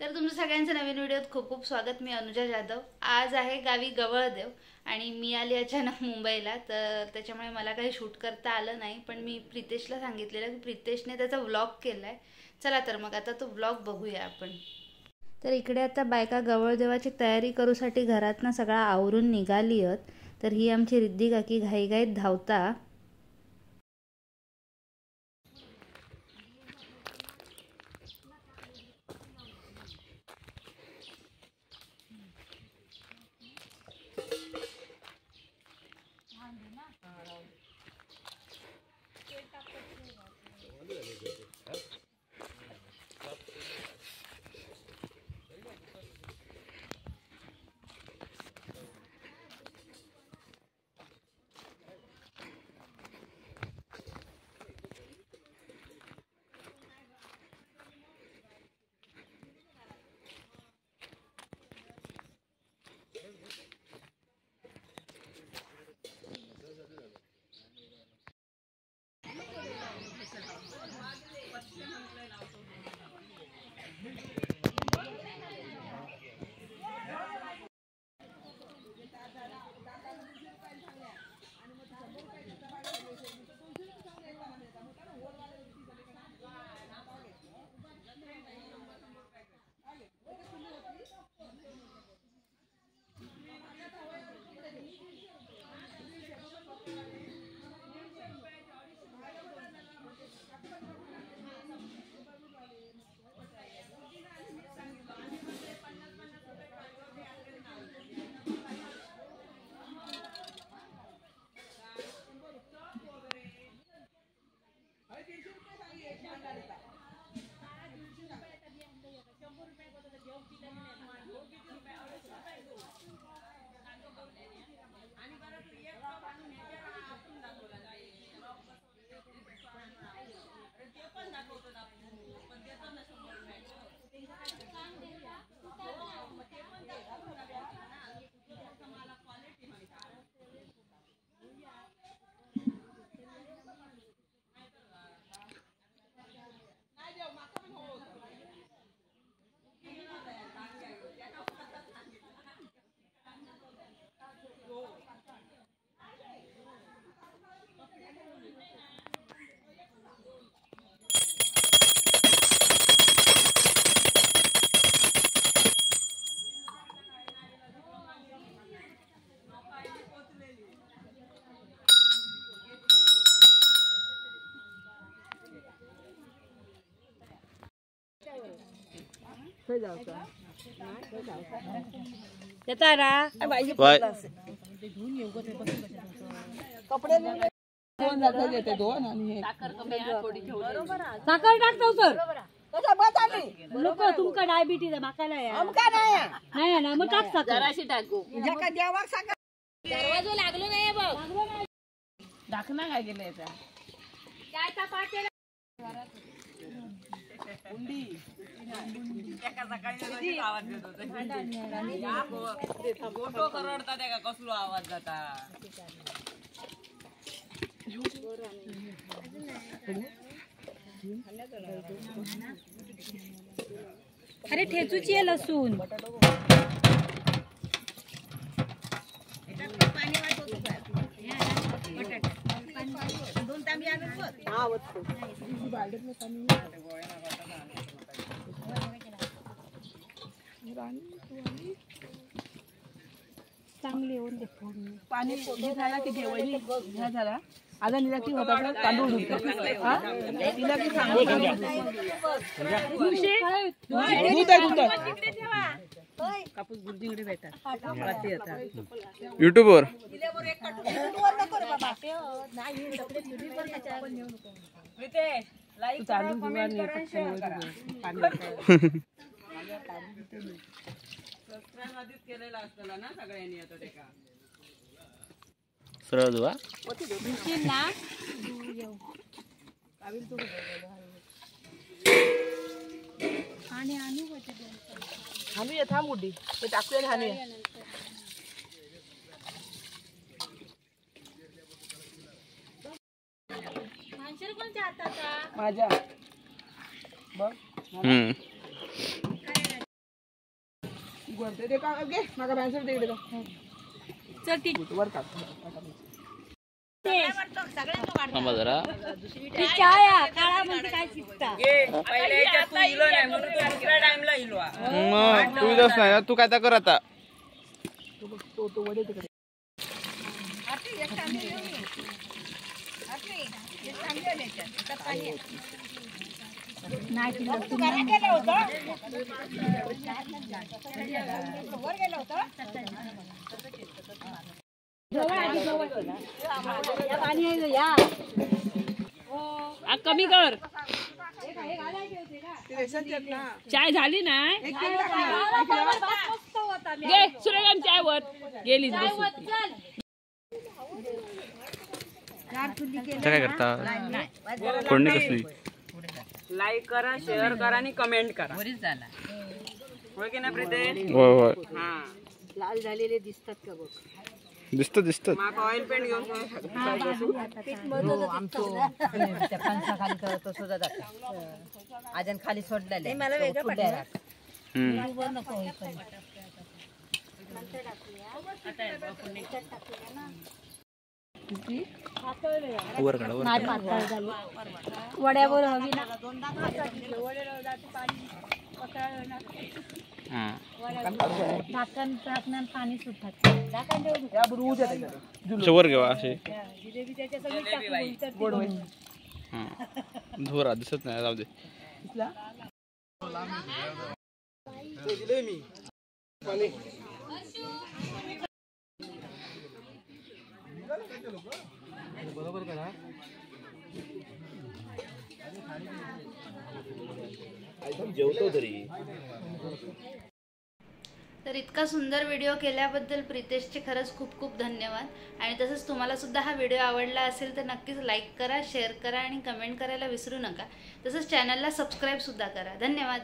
तर तुमचं सगळ्यांचं नवीन व्हिडिओत खूप खूप स्वागत। मी अनुजा जाधव। आज आहे गावी गवळदेव आणि मी आली अचानक मुंबईला, तर त्याच्यामुळे मला काही शूट करता आलं नाही, पण मी प्रितेशला सांगितलेलं की प्रितेशने त्याचा व्लॉग केला आहे। चला तर मग आता तो व्लॉग बघूया आपण। तर इकडे आता बायका गवळदेवाची तयारी करूसाठी घरातनं सगळा आवरून निघाली आहेत। तर ही आमची रिद्धी काकी घाईघाईत धावता। साखर टाकतो सर, लोक तुमका डायबिटीज आहे, माका नाही नाही ना, मग टाक साखर जराशी टाकू। दरवाजो लागलो नाही बघ, दाखना काय गेलं याचा कसलो आवाज जाता। अरे ठेचूची आहे लसूण, चांगली होऊन दे पाणी झाला की जेवणी ह्या झाला आता निला की होता तांदूळ धुतो तिला की सांगू दूध आहे दूध कापूस गुर्जीकडे भेटतात आता YouTube वर चालू सरळ धुवा हाणूया थांब गुड्डी ते टाकूया हाणूया। माझ्या बघ। जरा मग तू इलोच नाही ना, तू काय कर आता. कमी कर. चाय झाली ना? गे सूर्यकांत चाय वर गेली. काय करता? फोडणी कसली? लाईक करा, शेअर करा आणि कमेंट करा. होय की ना प्रितेश? होय होय. लाल झालेले दिसतात का बघ? दिसत दिसत. ऑइल पेंट घेऊन आजन खाली सोडलेले. वर काढ, वर काढ. वड्यावर हवी ना. झाकण टाकणार, पाणी सुटतात. वर घेवा असे. धोरा दिसत नाही, जाऊ दे. जेवतो तरी. तर इतका सुंदर व्हिडिओ केल्याबद्दल प्रितेशचे खरंच खूप खूप धन्यवाद. आणि तसंच तुम्हालासुद्धा हा व्हिडिओ आवडला असेल तर नक्कीच लाईक करा, शेअर करा आणि कमेंट करायला विसरू नका. तसंच चॅनलला सबस्क्राईबसुद्धा करा. धन्यवाद.